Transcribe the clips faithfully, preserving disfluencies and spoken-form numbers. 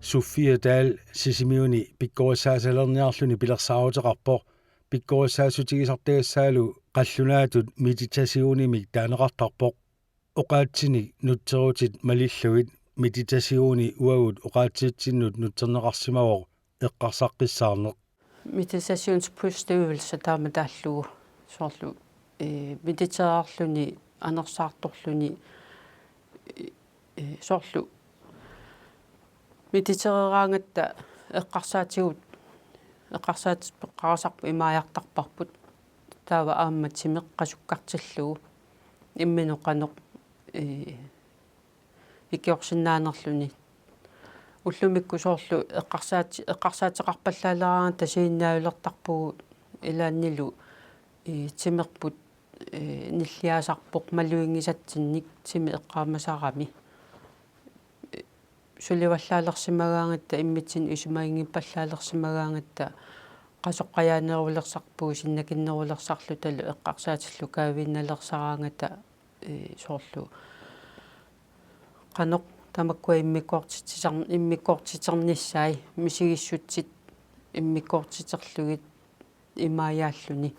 Sofia Dahl Sisimiuni pikkorissaasalerniarluni pilersaaruteqarpoq. Pikkorissaassutigisartagassaalu qallunaatut meditationimik taaneqartarpoq. Oqaatsinik nutserutit malillugit meditationi uagut oqaatsitsinnut nutserneqarsimavoq eqqarsaqqissaarneq. Meditationspusteøvelser taama taallugu soorlu, eh, mediteerluni, anersaartorluni, eh, eh, soorlu mediteeraangatta eqqarsaatigut, eqqarsaatigut peqqarisarput imaajartarparput, taava aamma timeq qasukkartillugu imminut qanoq, eh, ikiorsinnaanerluni. Ullumikkut soorlu eqqarsaati-, eqqarsaateqarpallaaleraangatta siginnaajulertarpugut ilaannilu, eh, timerput, eh, nilliaasarpoq maluginngisatsinnik timi eqqaamasarami. Eh, sulivallaalersimagaangatta immitsinnut isumaginngippallaalersimagaangatta qasoqqajaanerulersarpugut sinnakinnerulersarlutalu eqqarsaatillu kaaviinnalersaraangata, eh, soorlu qanoq tamakkua immikkoortitsisar-, immikkoortiternissaat misigissutsit immikkoortiterlugit imaajaalluni.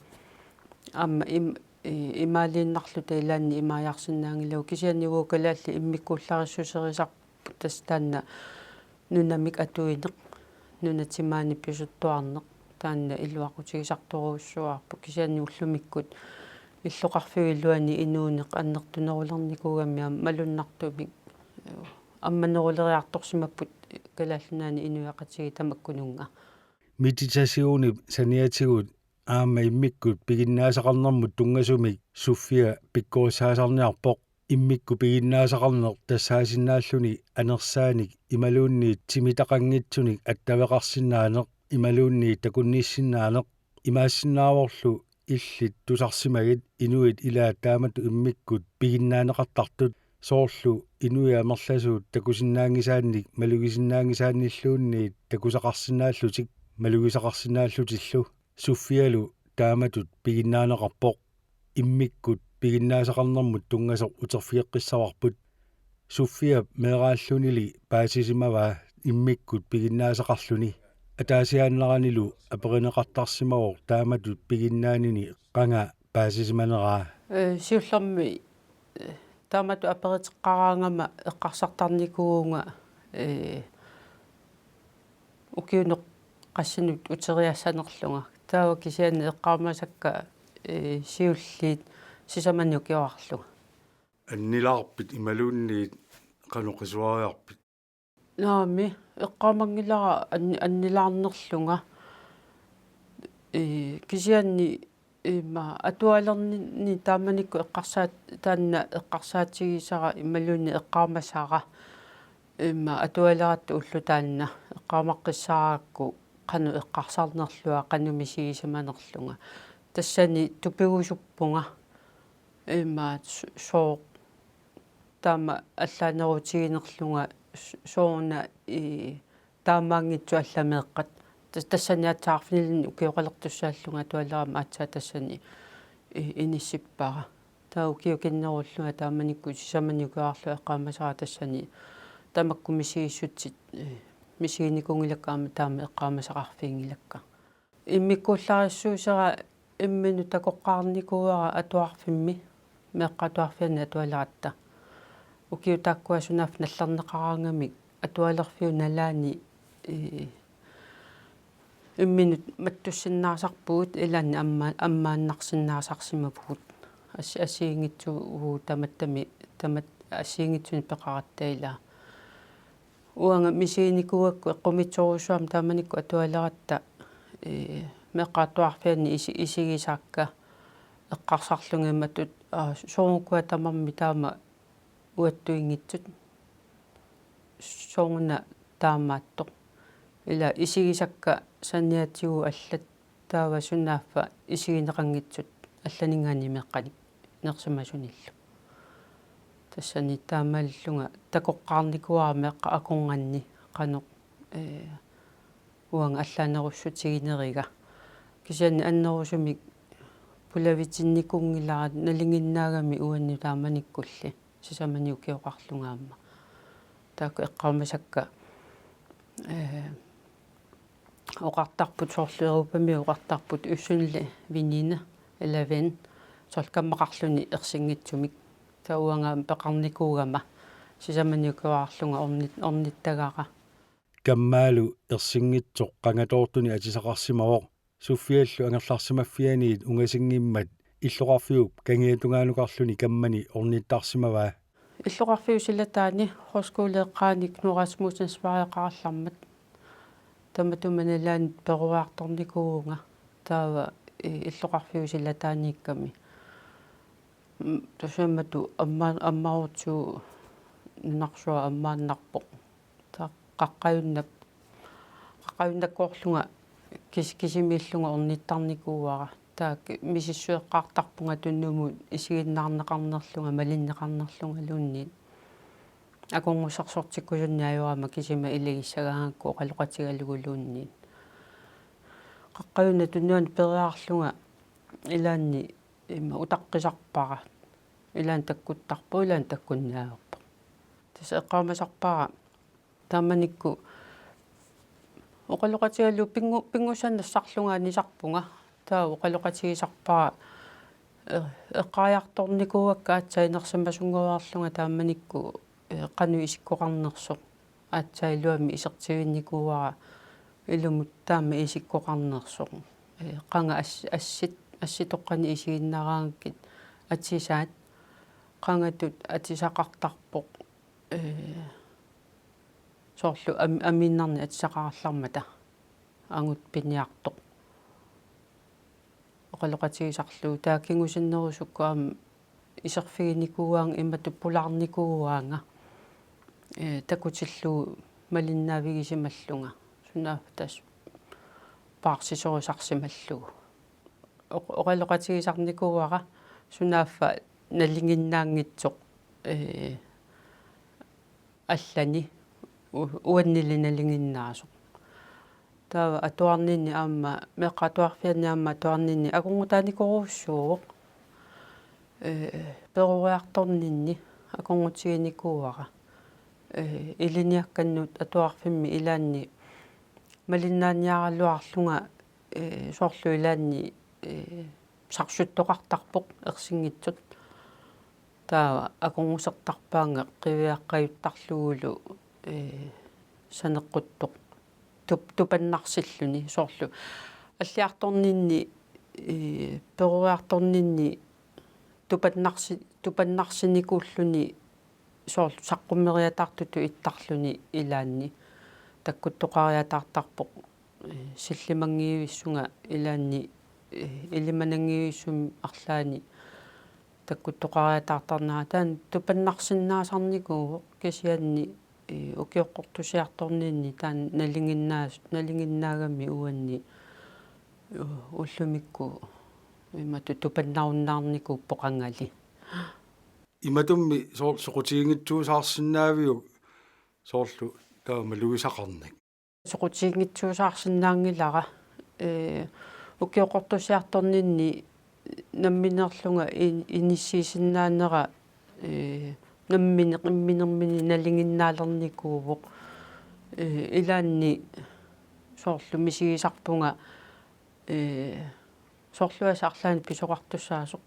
Aamma im-, i-, imaaliinnarluta ilaanni imaajarsinnaanngilagut kisianni uagut kalaallit immikkuullarissuserisarput tassa taanna nunamik atuineq, nunat timaani pisuttuarneq, taanna iluaqutigisartorujussuuarput kisianni ullumikkut illoqarfiup iluani inuuneq annertunerulernikuugami aamma malunnartumik ammaneruleriartorsimapput Kalaallit Nunaanni inuiaqatigiit tamakkununnga. Meditationip saniatigut aamma immikkut piginnaasaqarnermut tunngasumik Sofia pikkorissaasarniarpoq. Immikkut piginnaasaqarneq tassaasinnaalluni anersaanik imaluunniit timitaqanngitsunik attaveqarsinnaaneq imaluunniit takunnissinnaaneq. Imaassinnaavorlu illit tusarsimagit inuit ilaat taamatut immikkut piginnaaneqartartut, soorlu inuit amerlasuut takusinnaanngisaannik malugisinnaanngisaannilluunniit takusaqarsinnaallutik malugisaqarsinnaallutillu. Sofialu taamatut piginnaaneqarpoq. Immikkut piginnaasaqarnermut tunngasoq uterfigeqqissavarput. Sofiap meeraallunili paasisimavaa immikkut piginnaasaqarluni. Ataasiaannaranilu aperineqartarsimavoq taamatut piginnaanini qanga paasisimaneraa. Eh, siullermik, eh, taamatut aperiteqqaraangama eqqarsartarnikuuvunga, eh, ukiunut qassinut uteriassanerlunga. Taava kisianni eqqaamasakka, eh, siulliit sisamanik ukioqarlunga. Annilaarpit imaluunniit qanoq qisuariarpit? Naamik, eqqaamanngilara anni-, annilaarnerlunga. Eh, kisianni ima atualerninni taamanikkut eqqarsaat-, taanna eqqarsaatigisara imaluunniit eqqaamasara ima atualeratta ulloq taanna eqqaamaqqissaarakku qanoq eqqarsarnerlunga, qanoq misigisimanerlunga. Tassani tupigusuppunga ima s-, sooq taama allaanerutiginerlunga s-, sooruna i taamaanngitsoq allameeqqat. Tas-, tassani aatsaat arfinilinnik ukioqalertussaallunga atualerama aatsaat tassani i-, inissippara. Taava ukioq kinnerullunga taamanikkut sisamanik ukioqarlunga eqqaamasara tassani tamakku misigissutsit, eh, misiginikuunngilakka aamma taama eqqaamasaqarfiginngilakka. Immikkuullarissuusera imminut takoqqaarnikuuara atuarfimmi, meeqqat atuarfianni atualeratta. Ukiut taakkua sunaaffa nallerneqaraangamik atualerfiup nalaani, eh, imminut mattussinnaasarpugut ilaanni amma-, ammaannarsinnaasarsimavugut. As-, assigiinngitsuuvugut tamattami, tamat-, assigiinngitsunik peqaratta ilaa. Uanga misiginikuugakku eqqumiitsorujussuarmik taamanikkut atualeratta, eh, meeqqat atuarfianni isi-, isigisakka eqqarsarlunga imatut, aa, soorunami tamarmik taama uattuinngitsut. Sooruna taamaattoq. Ila isigisakka saniatigut allat taava sunaaffa isigineqanngitsut allaninngaanniit meeqqanik inersimasunillu. Tassani taamaalillunga takoqqaarnikuuara meeqqat akornanni qanoq, eh, uanga allaanerussutigineriga. Kisianni annerusumik pulavitinnikuunngilara nalinginnaagami uannut taamanikkulli. Sisamanik ukioqarlunga aamma. Taakku eqqaamasakka ee, oqartarput soorlu Europami oqartarput usynlig veninde, eller ven, soorlu kammaqarluni ersinngitsumik. Taava uanga peqarnikuugama sisamani ukioqarlunga ornit-, ornittagara. Kammaalu ersinngitsoq qangatoortunik atisaqarsimavoq. Sofiallu angerlarsimaffianiit ungasinngimmat illoqarfiup kangiatungaanukarluni kammani ornittarsimavaa. Illoqarfiup silataani højskole eqqaani Knud Rasmussen Sverigeqarallarmat. Tamatuma nalaani peroriartornikuuvunga. Taava, ee, illoqarfiup silataaniikkami. Mm, taamatut amma-, ammarutsigu nunarsuaq ammaannarpoq. Taava qaqqajunnap-, qaqqajunnakkoorlunga kis-, kisimiillunga ornittarnikuuara. Taava ki-, misissueqqaartarpunga tunumut isiginnaarneqarnerlunga, malinneqarnerlungaluunniit. Akornusersortikkusunneq ajorama kisima ilagissagaangakku oqaloqatigaluguluunniit. Qaqqajunnap tunuani periarlunga ilaanni ima utaqqisarpara. Ilaanni takkuttarpoq, ilaanni takkunniarpoq. Tassa eqqaamasarpara taamanikkut oqaloqatigalugu pinngu-, pinngussanik nassarlunga anisarpunga. Taava oqaloqatigisarpara, ee, eqqariartornikuuakka aatsaat inersimasunngoriarlunga taamanikkut, ee, qanoq isikkoqarnersoq. Aatsaat iluamik isertivinnikuuara ilumut taama isikkoqarnersoq. Ee, qanga as-, assit, assitoqqani isiginnaaraangakkit atisaat, qangatut atisaqartarpoq, ee, soorlu am-, amiinnarnik atisaqarallarmata angut piniartoq. Oqaloqatigisarlugu taava kingusinnerusukkut aamma iserfiginikuuaanga imatut pulaarnikuuaanga, ee, takutillugu malinnaavigisimallugu. Sunaaffa tassa paarsisorisarsimallugu. Oq-, oqaloqatigisarnikuuara sunaaffa nalinginnaanngitsoq, ee, allani u-, uannili nalinginnaasoq. Taava atuarninni aamma, meeqqat atuarfianni aamma atuarninni akornutaanikorujussuuvoq. Ee, peroriartorninni akornutiginikuuara. Ee, ilinniakkannut atuarfimmi ilaanni malinnaaniaraluarlunga, ee, soorlu ilaanni, ee, sarsuttoqartarpoq ersinngitsut. Taava akornusertarpaannga qiviaqqajuttarlugulu, ee, saneqquttoq tup-, tupannarsilluni soorlu. Alliartorninni, ee, peroriartorninni tupannarsi-, tupannarsinikuulluni soorlu saqqummeriataartutut ittarluni ilaanni takkuttoqariataartarpoq, ee, sillimanngivissunga ilaanni, ee, ilimananngivissumik arlaanni takkuttoqariataartarnera taanna tupannarsinnaasarnikuuvoq kisianni, ee, ukioqqortusiartorninni taanna nalinginnaas-, nalinginnaagami uanni u-, ullumikkut imatut tupannarunnaarnikuuppoq qangali. Imatummi soor-, soqutiginngitsuusaarsinnaaviuk soorlu taava malugisaqarnik? Soqutiginngitsuusaarsinnaanngilara, ee, ukioqqortusiartorninni nammineerlunga in-, inissiisinnaanera, ee, nammineq imminermini nalinginnaalernikuuvoq. Ee, ilaanni soorlu misigisarpunga, ee, soorlu aasiit arlaannik pisoqartussaasoq.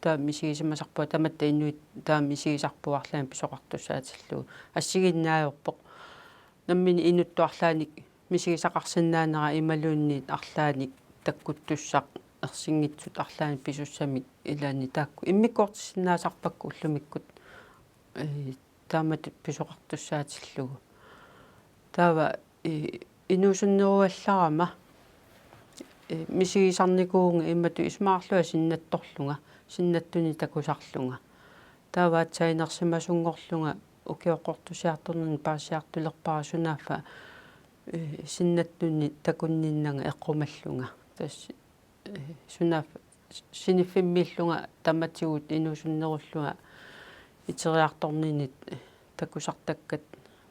Taama misigisimasarpunga tamatta inuit taama misigisarput arlaannik pisoqartussaatillugu. Assigiinngitsorpassuuvoq. Nammineq inuttut arlaannik misigisaqarsinnaanera imaluunniit arlaannik takkuttussaq ersinngitsut arlaannik pisussamik ilaanni taakku immikkoortissinnaasarpakka ullumikkut, ee, taamatut pisoqartussaatillugu. Taava, ee, inuusunneruallarama, ee, misigisarnikuuvunga imatut isumaqarlunga sinnattorlunga, sinnattunik takusarlunga. Taava aatsaat inersimasunngorlunga ukioqqortusiartorninni paasiartulerpara sunaaffa, ee, sinnattunik takunninnanga eqqumallunga. Tassa, ee, sunaaffa siniffimmiillunga tamatigut inuusunnerullunga iteriartorninni takusartakkat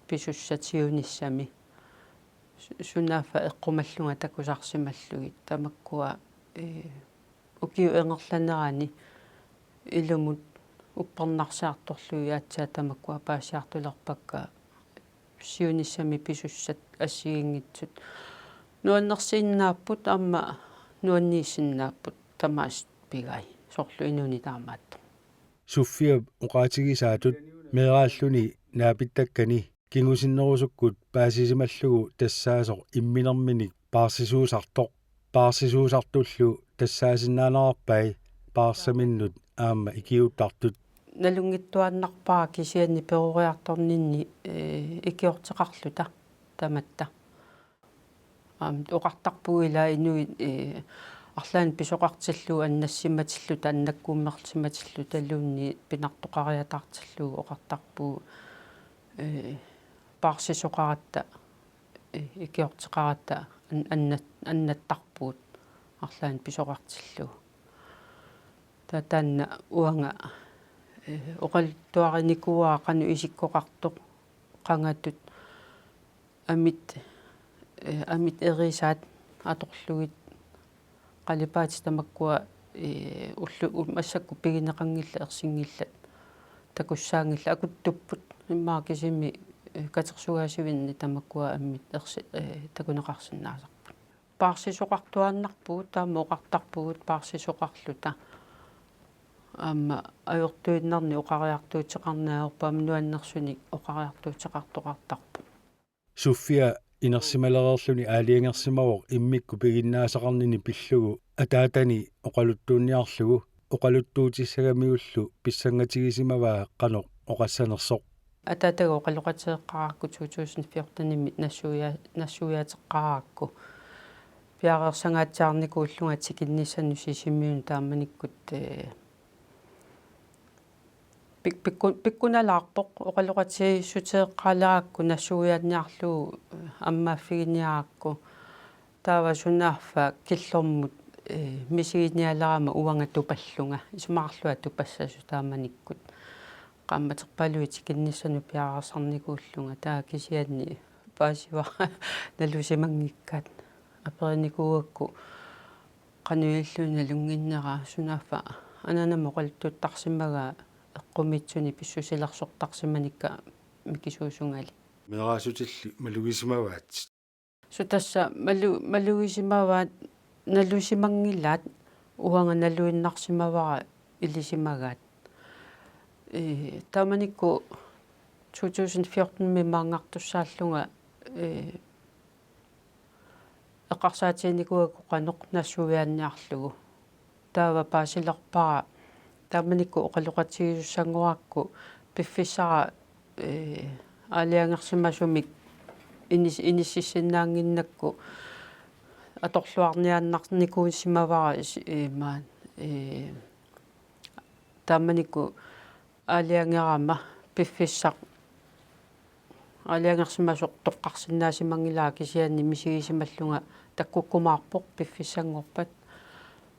pisussatigunissami. Su-, sunaaffa eqqumallunga takusarsimallugit tamakkua, ee, ukiup ingerlanerani ilumut uppernarsiartorlugit aatsaat tamakkua paasiartulerpakka siunissami pisussat assigiinngitsut nuannersinnaapput aamma nuanniissinnaapput tamaasa pigai soorlu inuni taamaattoq. Sofia oqaatigisaatut meeraalluni naapittakkani kingusinnerusukkut paasisimallugu tassaasoq imminerminik paarsisuusartoq. Paarsisuusartullu tassaasinnaaneraarpai paarsaminnut aamma ikiuuttartut. Nalunngittuaannarpara kisianni peroriartorninni eh, ikiorteqarluta tamatta. Aamma oqartarpugut ila inuit eh, arlaannik pisoqartillugu annassimatilluta annakkuummersimatilluta luunniit pinartoqariataartillugu oqartarpugut eh, paarsisoqaratta eh, ikiorteqaratta an- annat- annattarpugut arlaannik pisoqartillugu. Taava taanna uanga eh, oqaluttuarinikuuara qanoq isikkoqartoq qangatut amit eh, amit erisaat atorlugit qalipaatit tamakkua eh, ullu- u- massakkut pigineqanngillat ersinngillat takussaanngillat akuttupput immaqa kisimi eh, katersugaasivinni tamakkua amit ersi- eh, takuneqarsinnaasarput. Paarsisoqartuaannarpugut taama oqartarpugut paarsisoqarluta. Aamma ajortuinnarni oqariartuuteqarneq ajorput aamma nuannersunik oqariartuuteqartoqartarpoq. Sofia inersimalereerluni aalajangersimavoq immikkut piginnaasaqarnini pillugu ataatani oqaluttuunniarlugu oqaluttuutissagamiullu pissangatigisimavaa qanoq oqassanersoq. Ataataga oqaloqatigeqqaarakku to tusind fjortenimi nassuia- nassuiaateqqaarakku. Piareersangaatsiarnikuullunga tikinnissanut Sisimiunut taamanikkut eh, pik- pikku- pikkunalaarpoq oqaloqatigiissuteeqqaalarakku nassuiaanniarlugu eh, ammaaffiginiarakku. Taava sunaaffa killormut eh, misiginialerama uanga tupallunga isumaqarlunga tupassasut taamanikkut. Qaammaterpaaluit tikinnissanut piareersarnikuullunga taava kisianni paasivara nalusimanngikkaat. Aperinikuugakku qanoq ililluni nalunnginnera sunaaffa anaanama oqaluttuuttarsimagaa eqqumiitsunik pissusilersortarsimanikka mikisuusungali. Meeraasutilli malugisimavaat. Suu tassa malu- malugisimavaat nalusimanngilaat uanga naluinnarsimavara ilisimagaat. Eh, taamanikkut to tusind fjortenimi maanngartussaallunga eh, eqqarsaatiginikuugakku qanoq nassuiaanniarlugu. Taava paasilerpara taamanikkut oqaloqatigiisussanngorakku piffissara eh, aalajangersimasumik inis- inississinnaannginnakku atorluarniaannarnikuusimavara is- eh, maan eh, taamanikkut aalajangerama piffissaq aalajangersimasoq toqqarsinnaasimanngilara kisianni misigisimallunga takkukkumaarpoq piffissanngorpat.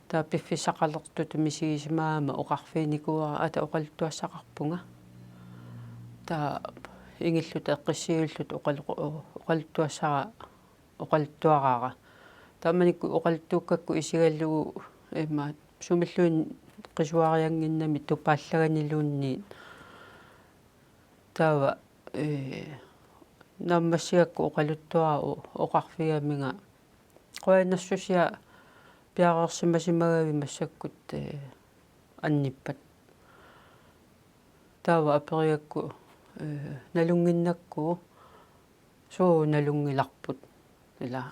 Taava piffissaqalertutut misigisimagama oqarfiginikuuara ata oqaluttuassaqarpunga. Taava ingilluta eqqissivilluta oqal- oqaluttuassara oqaluttuaraara. Taamanikkut oqaluttuukkakku isigalugu ima sumilluunniit qisuariannginnami tupaallaganiluunniit. Taava eh, naammassigakku oqaluttuara o- oqarfigaminga qujanarsusia piareersimasimagavit massakkut eh, annippat. Taava aperigakku eh, nalunnginnakku suu nalunngilarput. Ila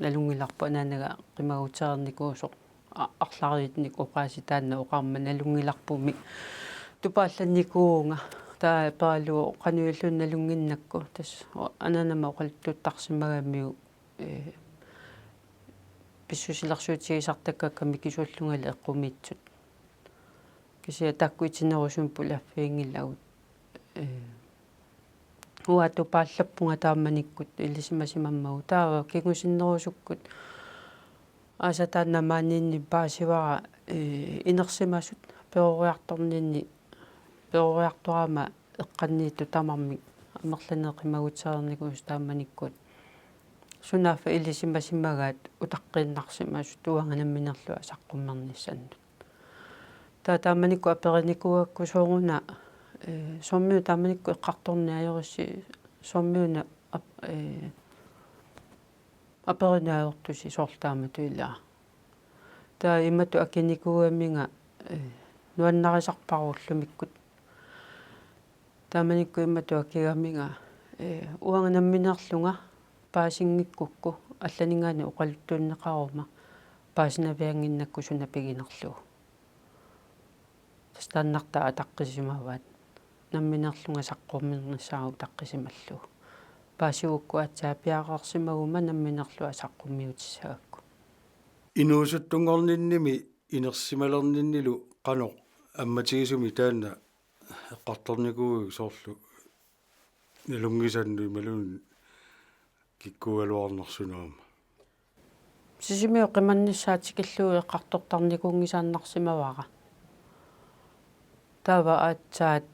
nalunngilarput anaanaga qimagutereernikuusoq a- arlariinnik oqaasii taanna oqarmat nalunngilarpummi tupaallannikuuvunga. Taava aperalugu qanoq ililluni nalunnginnakku tassa o- anaanama oqaluttuuttarsimagamiuk eh, pissusilersuutigisartakkakka mikisuullungali eqqumiitsut. Kisianni taakku itinerusumik pulaffiginngilagut eh, uanga tupaallappunga taamanikkut ilisimasimammagu taava kingusinnerusukkut aasaq taanna maaniinni paasivara eh, inersimasut peroriartorninni peroriartorama eqqanniittut tamarmik amerlanerit qimagutereernikuusut taamanikkut sunaaffa ilisimasimagaat utaqqiinnarsimasut uanga nammineerlunga saqqummernissannut. Taava taamanikkut aperinikuugakku sooruna eh, soormiuna taamanikkut eqqartorneq ajorissi Soormi una ap-, ee, aperineq ajortusi soorlu taamatut ilaa. Taava imatut akinikuugaminga, ee, nuannarisarpara ullumikkut. Taamanikkut imatut akigaminga, ee, uanga nammineerlunga paasinngikkukkit allaninngaanniit oqaluttuunneqaruma paasinaviannginnakku suna piginerlugu. Tassa taannartaa ataqqisimavaat. Nammineerlunga saqqummiinnissara utaqqisimallugu. Paasigukku aatsaat piareersimaguma nammineerlunga saqqummiutissagakku. Inuusuttunngorninnimi inersimalerninnilu qanoq ammatigisumik taanna eqqartornikuuiuk soorlu nalunngisannut imaluunniit kikkuugaluarnersunut aamma? Sisimiut qimannissaat tikillugu eqqartortarnikuunngisaannarsimavara. Taava aatsaat,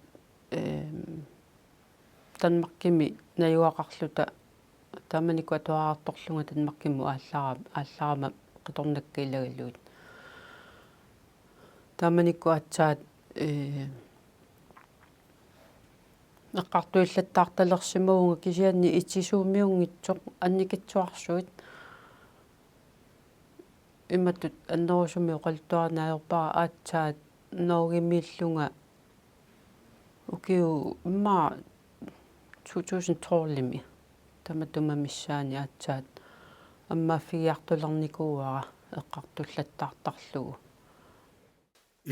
eem, Danmarkimi najugaqarluta taamanikkut atuarartorlunga Danmarkimut aallara-, aallarama qitornakka ilagalugit. Taamanikkut aatsaat, ee, eqqartuillattaartalersimavunga kisianni itisuumiunngitsoq annikitsuarsuit imatut annerusumik oqaluttuarineq ajorpara aatsaat Norgemiillunga ukiut immaqa to tusind tolvimi tamatuma missaani aatsaat ammaaffigiartulernikuuara eqqartullattaartarlugu.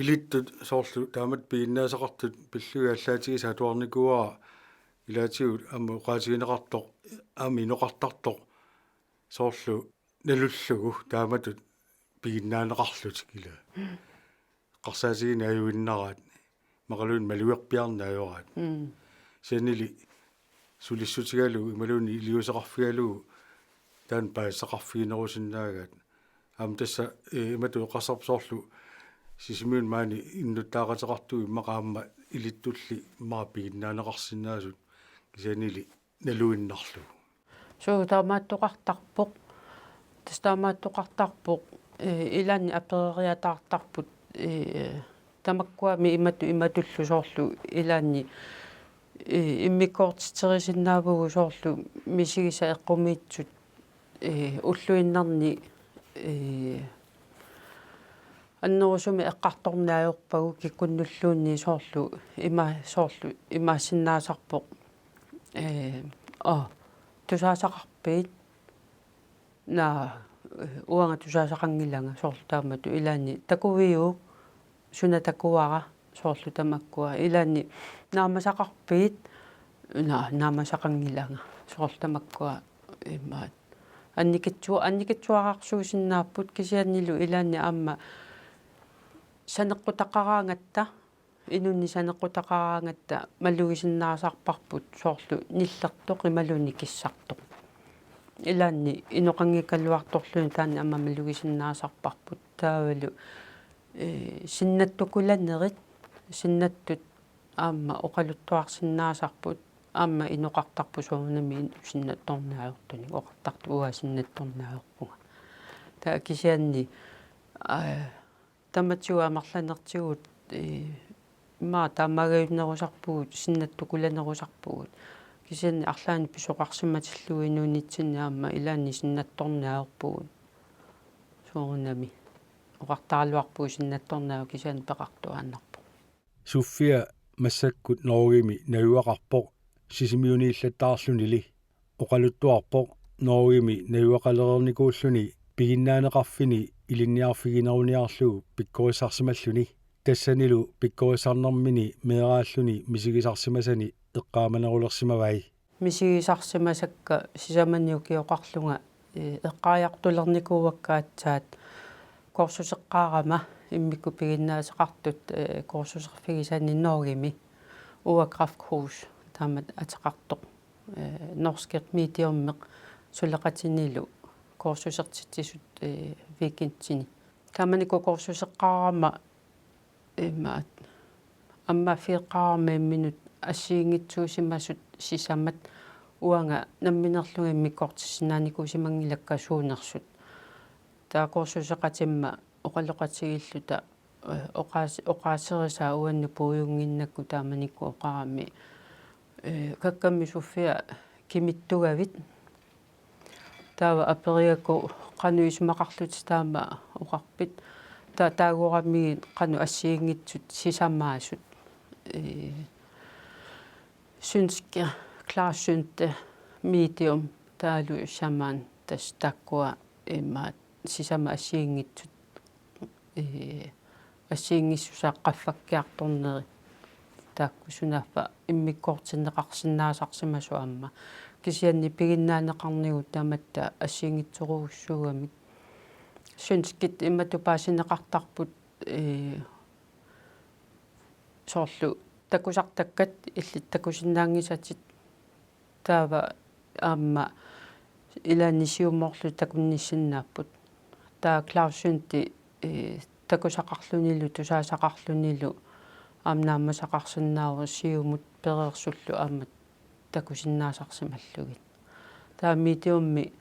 Ilittut soorlu taamatut piginnaasaqartut pillugit allaatigisat atuarnikuuara ilaatigut aamma oqaatigineqartoq aamma inoqartartoq soorlu nalullugu taamatut piginnaaneqarlutik ilaa. Eqqarsaatigineq ajuinnaraat, imaluunniit malugerpiarneq ajoraat. Mm. Kisiannili sulissutigalugu imaluunniit iliuuseqarfigalugu taanna paasisaqarfiginerusinnaagaat. Aamma tassa, ee, imatut eqqarsarput soorlu Sisimiuni maani innuttaaqateqartugut immaqa aamma ilittulli immaqa piginnaaneqarsinnaasut kisiannili naluinnarlugu. Suu, taamaattoqartarpoq. Tassa taamaattoqartarpoq, ee, ilaanni apereriataartarput, ee, tamakkuami imatut imatullu soorlu ilaanni, ee, immikkoortitserisinnaavagut soorlu misigisat eqqumiitsut, ee, ulluinnarni, ee, annerusumik eqqartorneq ajorpagut kikkunnulluunniit soorlu ima-, soorlu imaassinnaasarpoq, ee, aa, tusaasaqarpit? Naa, uanga tusaasaqanngilanga soorlu taamatut ilaanni takuviuk suna takuara soorlu tamakkua ilaanni naamasaqarpit? Naa, naamasaqanngilanga soorlu tamakkua imaat. Annikitsu-, annikitsuararsuusinnaapput kisiannilu ilaanni aamma saneqqutaqaraangatta, inunnik saneqqutaqaraangatta malugisinnaasarparput soorlu nillertoq imaluunniit kissartoq. Ilaanni inoqanngikkaluartorluni taanna aamma malugisinnaasarparput taavalu, ee, sinnattukulanerit, sinnattut aamma oqaluttuarsinnaasarput, aamma inoqartarpoq soorunami sinnattorneq ajortunik, oqartartoq uanga sinnattorneq ajorpunga. Taava kisianni, aa, tamatigut amerlanertigut, ee, immaqa taamaagajunnerusarpugut, sinnattukulanerusarpugut. Kisianni arlaannik pisoqarsimatillugu inuunitsinni aamma ilaanni sinnattorneq ajorpugut. Soorunami oqartaraluarpugut sinnattorneq ajorpugut kisianni peqartuaannarpoq. Sofia massakkut Norgemi najugaqarpoq Sisimiuniillattaarlunili. Oqaluttuarpoq Norgemi najugaqalereernikuulluni piginnaaneqarfini ilinniarfigineruniarlugu pikkorissarsimalluni. Tassanilu pikkorissarnermini meeraalluni misigisarsimasani eqqaamanerulersimavai. Misigisarsimasakka sisamani ukioqarlunga, ee, eqqaajaqartulernikuuakka aatsaat kursuseqqaarama immikkut piginnaasaqartut, ee, kursuserfigisani Norgemi, uanga Kræfthuset taamatut ateqartoq, ee, norskit mediumeq suleqatinilu kursusertitsisut, ee, weekendini. Taamanikkut kursuseqqaarama imaat ammaaffigeqqaarama imminut assigiinngitsuusimasut sisamat uanga nammineerlunga immikkoortissinnaanikuusimanngilakka suunersut. Taava kursuseqatimma oqaloqatigiilluta, ee, oqaas-, oqaaserisaat uannut puigunnginnakku taamanikkut oqarami, ee, kakkammi Sofia kimittugavit. Taava aperigakku qanoq isumaqarlutit taama oqarpit. Taava taaguramigit qanoq assigiinngitsut sisamaasut. Ee, synske, klarsynte, medium, taavalu shaman, tassa taakkua immaqa sisamat assigiinngitsut, ee, assigiinngissusaat qaffakkiartorneri taakku sunaaffa immikkoortinneqarsinnaasarsimasut aamma. Kisianni piginnaaneqarnigut tamatta assigiinngitsorujussuugamik. Synskit imatut paasineqartarput, ee, soorlu takusartakkat illit takusinnaanngisatit taava aamma ilaanni siumoorlutik takunnissinnaapput. Taava klarsynti, ee, takusaqarlunilu, tusaasaqarlunilu aamma naammasaqarsinnaavoq siumut pereersullu aamma takusinnaasarsimallugit. Taava mediumi,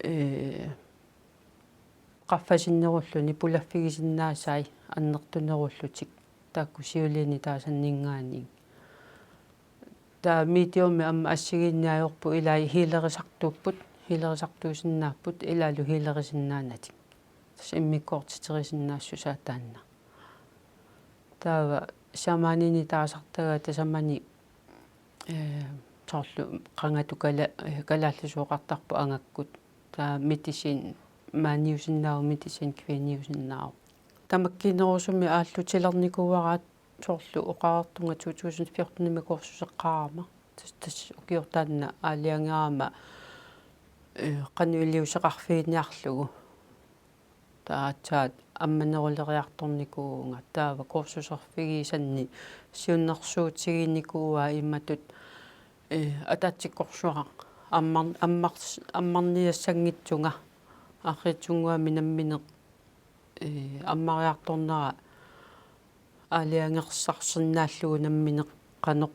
ee, qaffasinnerulluni pulaffigisinnaasai annertunerullutik taakku siuliini taasanninngaanniit. Taava mediumi aamma assigiinneq ajorput ilai healerisartuupput, healerisartuusinnaapput ilaalu healerisinnaanatik. Tassa immikkoortitserisinnaassusaa taanna. Taava shamanini taasartagaa tasamani, ee, soorlu qangatut kala-, ee, kalaallisut oqartarput angakkut. Taava medicin mandiusinnaavoq, medicin kvindeiusinnaavoq. Tamakkiinerusumik aallutilernikuuaraat soorlu oqartunga to tusind fjortenimi kursuseqqaarama. Tassa, tassa ukioq taanna aalajangerama, ee, qanoq iliuuseqarfiginiarlugu. Taava aatsaat ammaneruleriartornikuuvunga, taava kursuserfigisanni siunnersuutiginikuuaa imatut, ee, ataatsikkorsuaq ammar-, ammar-, ammarniassanngitsunga arriitsunnguamik nammineq, ee, ammariartornera aalajangersarsinnaallugu nammineq qanoq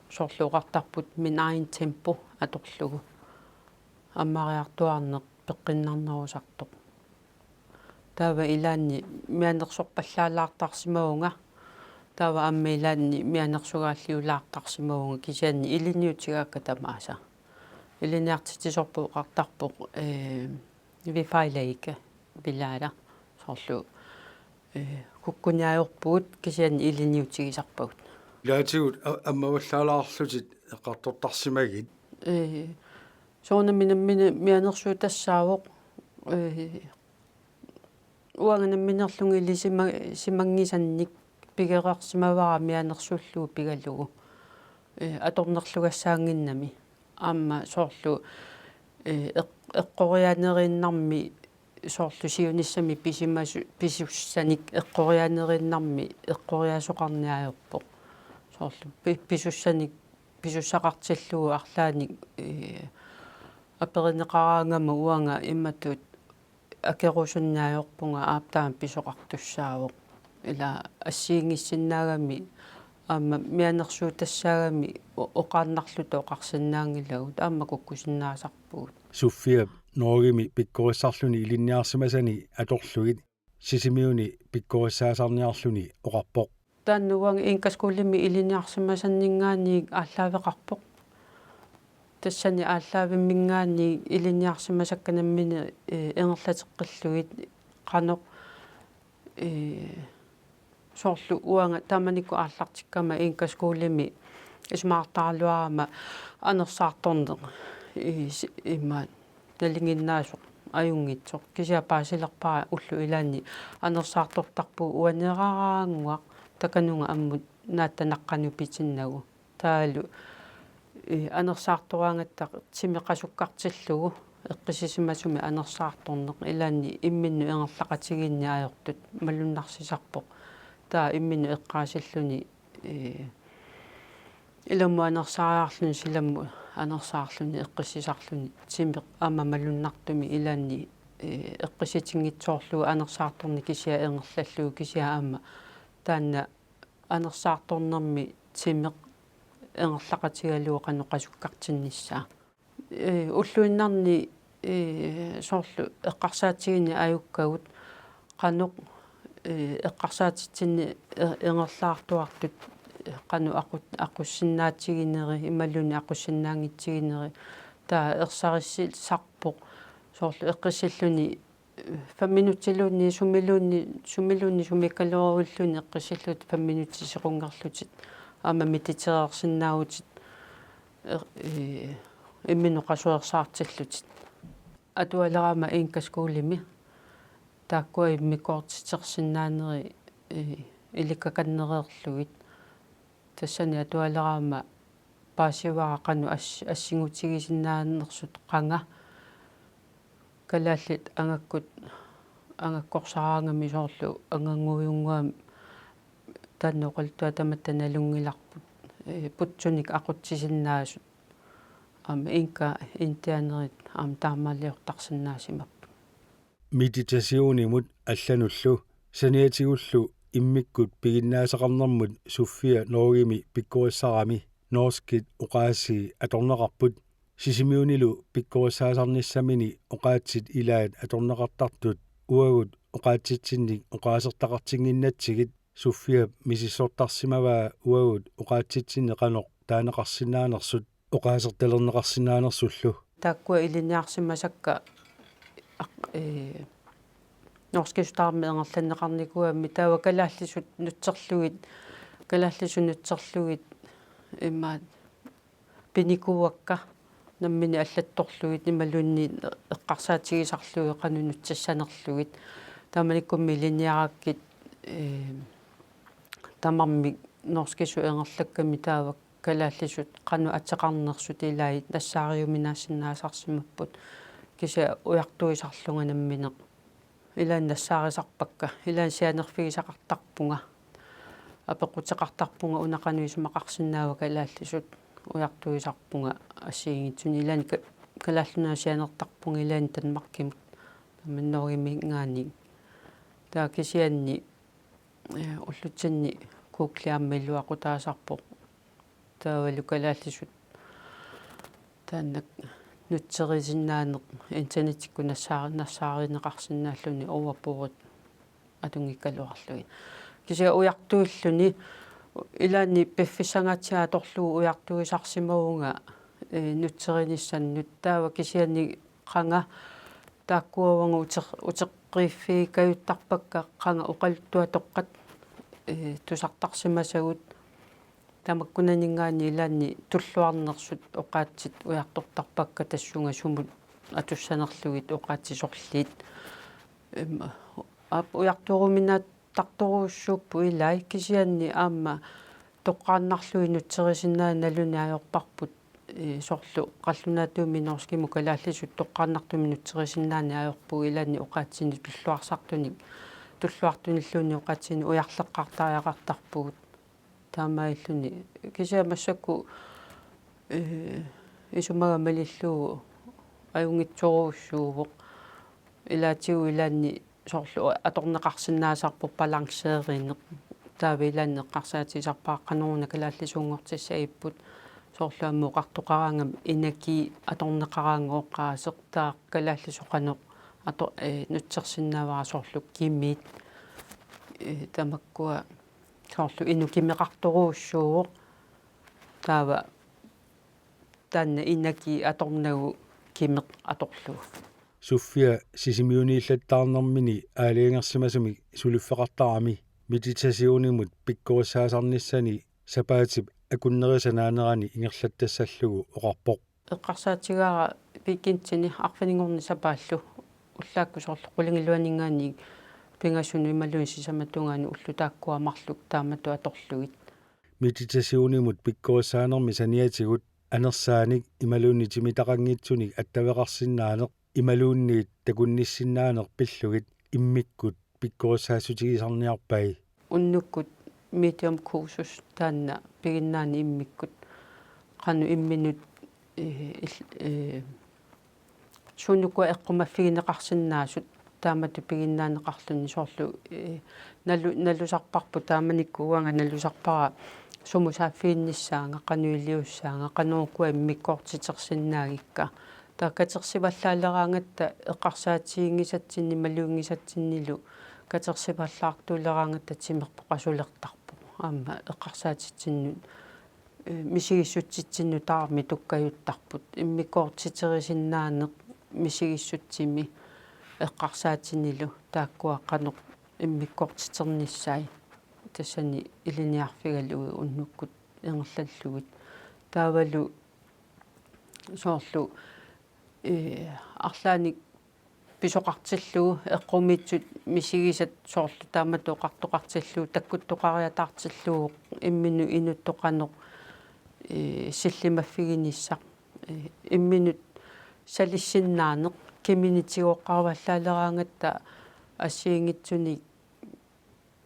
soorlu oqartarput min egen tempo atorlugu ammariartuaarneq peqqinnarnerusartoq. Taava ilaanni mianersorpallaalaartarsimavunga. Taava aamma ilaanni mianersugaalliulaartarsimavunga kisianni ilinniutigaakka tamaasa. Ilinniartitsisorput oqartarpoq, ee, vi fejler ikke, vi lærer. Soorlu, ee, kukkuniarpugut kisianni ilinniutigisarpagut. Ilaatigut a-, ammavallaalaarlutit eqqartortarsimagit. Ee, soorunami nammineq mianersuutassaavoq, ee, uanga nammineerlunga ilisima-, simanngisannik pigereersimavara mianersuullugu pigalugu. Ee, atornerlugassaannginnami. Aamma soorlu, ee, eq-, eqqoriaaneriinnarmi soorlu siunissami pisimasu-, pisussanik eqqoriaaneriinnarmi eqqoriaasoqarniarpoq. Soorlu pi-, pisussanik pisussaqartillugu arlaannik, ee, aperineqaraangama uanga imatut akerusunniarpunga aap taama pisoqartussaavoq. Ila assigiinngissinnaagami aamma mianersuutassaagami o-, oqaannarluta oqarsinnaanngilagut aamma kukkusinnaasarpugut. Sofia Norgemi pikkorissarluni ilinniarsimasani atorlugit Sisimiuni pikkorissaasarniarluni oqarpoq. Taanna uanga Inkaskolemi ilinniarsimasanninngaanniit aallaaveqarpoq. Tassani aallaavimminngaanniit ilinniarsimasakka nammineq, ee, ingerlateqqillugit qanoq, ee, soorlu uanga taamanikkut aallartikkama Inkaskolemi isumaqartaraluarama anersaartorneq, ee, si-, imaat nalinginnaasoq ajunngitsoq. Kisianni paasilerpara ullut ilaanni anersaartortarpugut uaneeraannguaq takanunga ammut naatta naqqanut pitinnagu. Taavalu, ee, anersaartoraangatta timi qasukkartillugu eqqissisimasumik anersaartorneq ilaanni imminnut ingerlaqatigiinneq ajortut malunnarsisarpoq. Taava imminnut eqqaasilluni, ee, ilammut anersaariarluni silammut anersaarluni eqqissisarluni timeq aamma malunnartumik ilaanni, ee, eqqissitinngitsoorlugu anersaartorneq kisianni ingerlallugu kisianni aamma taanna anersaartornermi timeq ingerlaqatigalugu qanoq qasukkartinnissaa. Ee, ulluinnarni, ee, soorlu eqqarsaatigineq ajukkagut qanoq, ee, eqqarsaatitsinni, ee, ingerlaartuartut, qanoq aqu-, aqussinnaatigineri, imaluunniit aqussinnaanngitsigineri, taava ersarissisarpoq, soorlu eqqissilluni fem minutsiluunniit sumiluunniit, sumiluunniit sumiikkaluaruilluunniit eqqissillutit fem minutsit sequngerlutit, aamma meditereersinnaavutit, er-, ee, imminut qasuersaartillutit. Atualeraangama Inka Skolimi, taakkua immikkoortitersinnaaneri, ee, ilikkakannereerlugit. Tassani atualeraangama paasivara qanoq as-, assingutigisinnaanersut qanga. Kalaallit angakkut, angakkorsaraangamik soorlu angangujunnguamik taanna oqaluttuaq tamatta nalunngilarput, ee, putsunik aqutsisinnaasut. Aamma Inka indianerit aamma taamaaliortarsinnaasimapput. Meditationimut allanullu saniatigullu immikkut piginnaasaqarnermut Sofia Norgemi pikkorissarami norskit oqaasii atorneqarput. Sisimiunilu pikkorissaasarnissamini oqaatsit ilaat atorneqartartut uagut oqaatsitsinnik oqaasertaqartinnginnatsigit. Sofiap misissortarsimavaa uagut oqaatsitsinni qanoq taaneqarsinnaanersut oqaasertalerneqarsinnaanersullu. Taakkua ilinniarsimasakka aq-, ee, norskisut tamarmik ingerlanneqarnikuugamik, taava kalaallisut nutserlugit, kalaallisut nutserlugit, imaat, pinikuuakka nammineq allattorlugit imaluunniit eqqarsaatigisarlugit qanoq nutsissanerlugit. Taamanikkummi ilinniarakkit, ee, tamarmik norskisut ingerlakkami taava kalaallisut qanoq ateqarnersut ilaat nassaariuminaassinnaasarsimapput, kisianni ujartuisarlunga nammineq. Ilaanni nassaarisarpakka, ilaanni sianerfigisaqartarpunga. Apeqquteqartarpunga una qanoq isumaqarsinnaava kalaallisut, ujartuisarpunga assigiinngitsunik. Ilaanni ka-, Kalaallit Nunaat sianertarpunga, ilaanni Danmarkimut, tamanna Norgeminngaanniit. Taava kisianni, ee, ullutsinni Google aamma iluaqutaasarpoq. Taavalu kalaallisut taanna nutserisinnaaneq internetikkut nassaa-, nassaarineqarsinnaalluni overbordet atunngikkaluarlugit. Kisianni ujartuilluni ilaanni piffissangaatsiaq atorlugu ujartuisarsimavunga, ee, nutserinissannut, taava kisianni qanga taakkua uanga uter-, uteqqiiffigikkajuttarpakka qanga oqaluttuatoqqat, ee, tusartarsimasagut. Tamakkunaninngaanniit ilaanni tulluarnersut oqaatsit ujartortarpakka tassunga sumut atussanerlugit oqaatsit sorliit. Em, aap, ujartueruminaattartorujussuupput ilaat, kisianni aamma toqqaannarlugit nutserisinnaaneq naluneq ajorparput, ee, soorlu qallunaatuummi norskimut kalaallisut toqqaannartumik nutserisinnaaneq ajorpugut ilaanni oqaatsinik tulluarsartunik, tulluartunilluunniit oqaatsinik ujarleqqaartariaqartarpugut. Taamaalilluni kisianni massakkut, ee, isumaga malillugu ajunngitsorujussuuvoq. Ilaatigut ilaanni soorlu atorneqarsinnaasarpoq balanceerineq. Taava ilaanni eqqarsaatigisarpara qanoruna kalaallisuunngortissagipput. Soorlu aamma oqartoqaraangami energi atorneqaraangat oqaaseq, taava kalaallisut qanoq ato-, ee, nutsersinnaavara soorlu kimit. Ee, tamakkua soorlu inuk kimeqartorujussuuvoq. Taava taanna energi atornagu kimeq atorlugu. Sofia Sisimiuniillattaarnermini aalajangersimasumik suliffeqartarami meditationimut pikkorissaasarnissani sapaatip akunnerisanaanerani ingerlattassallugu oqarpoq. Eqqarsaatigaara weekendini arfininngorneq sapaallu ullaakkut soorlu qulingiluaninngaanniit pingasunut imaluunniit sisamatunngaanniit ullut taakkua marluk taamatut atorlugit. Meditationimut pikkorissaanermi saniatigut anersaanik imaluunniit timitaqanngitsunik attaveqarsinnaaneq imaluunniit takunnissinnaaneq pillugit immikkut pikkorissaassutigisarniarpai. Unnukkut mediumkursus taanna piginnaaneq immikkut qanoq imminut, ee, il-, ee, suut ukua eqqumaffigineqarsinnaasut taamatut piginnaaneqarluni soorlu, ee, nalu-, nalusarparput taamanikkut uanga nalusarpara sumut saaffiginnissaanga, qanoq iliussaanga, qanoq ukua immikkoortitersinnaagikka. Taava katersivallaaleraangatta eqqarsaatiginngisatsinni maluginngisatsinnilu katersivallaartuleraangatta timerpoq qasulertarpoq. aamma eqqarsaatitsinnut, eh, misigissutsitsinnut tamarmik tukkajuttarput. Immikkoortiterisinnaaneq misigissutsimi eqqarsaatinilu taakkua qanoq immikkoortiternissaat tassani ilinniarfigalugit unnukkut ingerlallugit. Taavalu soorlu, eh, arlaannik pisoqartillugu eqqumiitsut misigisat soorlu taamatut oqartoqartillugu takkuttoqariataartillugu imminut inuttut qanoq, eh, sillimaffiginissaq, eh, imminut salissinnaaneq kimini tigoqqaavallaaleraangatta assigiinngitsunik,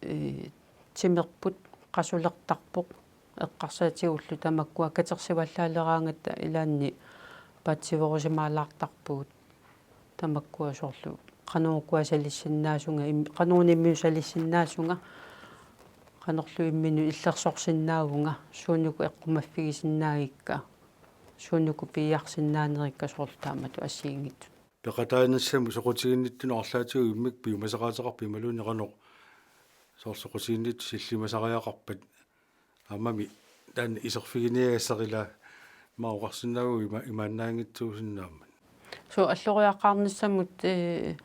eh, timerput qasulertarpoq eqqarsaatigullu tamakkua katersivallaaleraangatta ilaanni paatsiveerusimaalaartarpugut tamakkua soorlu qanoq ukua salissinnaasunga im-, qanoq imminut salissinnaasunga qanorlu imminut illersorsinnaavunga suunuku eqqumaffigisinnaagikka suunuku piiarsinnaanerikka soorlu taamatut assigiinngitsut. Peqataanissamut soqutiginnittunut arlaatigut immikkut piumasaqaateqarpat imaluunniit qanoq soorlu soqutiginnittut sillimasariaqarpat aammami taanna iserfiginiagassaq ila ima oqarsinnaavugut ima-, imaannaanngitsuusinnaammat. Suu alloriaqqaarnissamut, eh,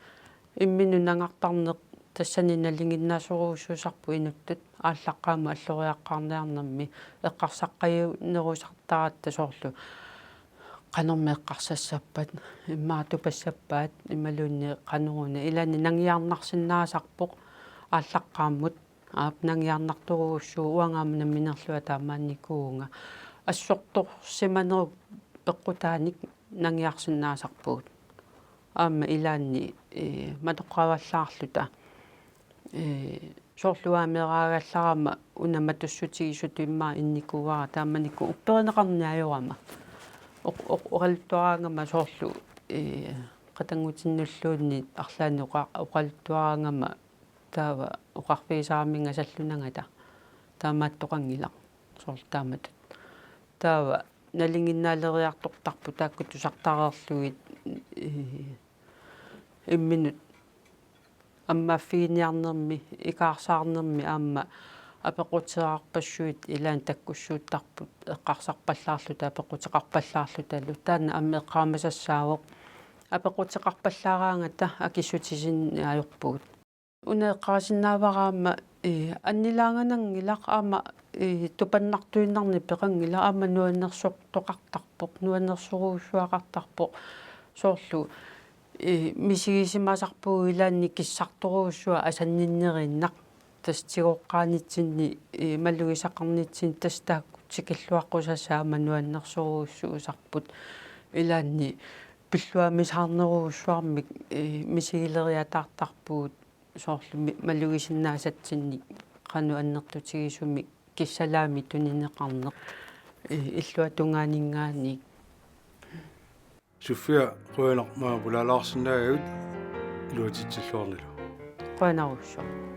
imminut nangartarneq tassani nalinginnaasorujussuusarpoq inuttut aallaqqaammut alloriaqqaarniarnermi eqqarsaqqajunerusartaratta soorlu qanormi eqqarsassappat, immaqa tupassappat, imaluunniit qanoruna. Ilaanni nangiarnarsinnaasarpoq aallaqqaammut, aap nangiarnartorujussuuvoq uanga aamma nammineerlunga taamaannikuuvunga. Assortorsimanerup peqqutaanik nangiarsinnaasarpugut. Aamma ilaanni, eh, matoqqavallaarluta. Eh, soorlu aamma meeraagallarama una matussutigisutut immaqa innikuuara taamanikkut upperineqarneq ajorama. Oq-, oq-, oqaluttuaraangama soorlu, eh, qatanngutinnulluunniit arlaannik oqa-, oqaluttuaraangama taava oqarfigisaraminnga sallunangata taamaattoqanngilaq soorlu taamatut. Taava nalinginnaaleriartortarput taakku tusartareerlugit, eh, imminut ammaaffiginiarnermi, ikaarsaarnermi aamma apeqquteqarpassuit ilaanni takkussuuttarput eqqarsarpallaarluta apeqquteqarpallaarlutalu. Taanna aamma eqqaamasassaavoq. Apeqquteqarpallaaraangata akissutissinnaajupput. Una eqqaasinnaavara aamma, eh, annilaangananngilaq aamma, eh, tupannartuinnarnik peqanngilaq aamma nuannersortoqartarpoq, nuannersorujussuaqartarpoq. Soorlu, eh, misigisimasarpugut ilaanni kissartorujussuaq asanninnerinnaq. Tassa tigoqqaanitsinni, eh, malugisaqarnitsinni tassa taakku tikilluaqqusassaat aamma nuannersorujussuusarput. Ilaanni pilluarmisaarnerujussuarmik, eh, misigileriataartarpugut soorlu mi-, malugisinnaasatsinnik qanoq annertutigisumik kissalaamik tunineqarneq, eh, illuatungaaninngaanniit. Sofia, qujanaq maanga pulaalaarsinnaagavit iluatsitsilluarnilu. Qujanarsuaq.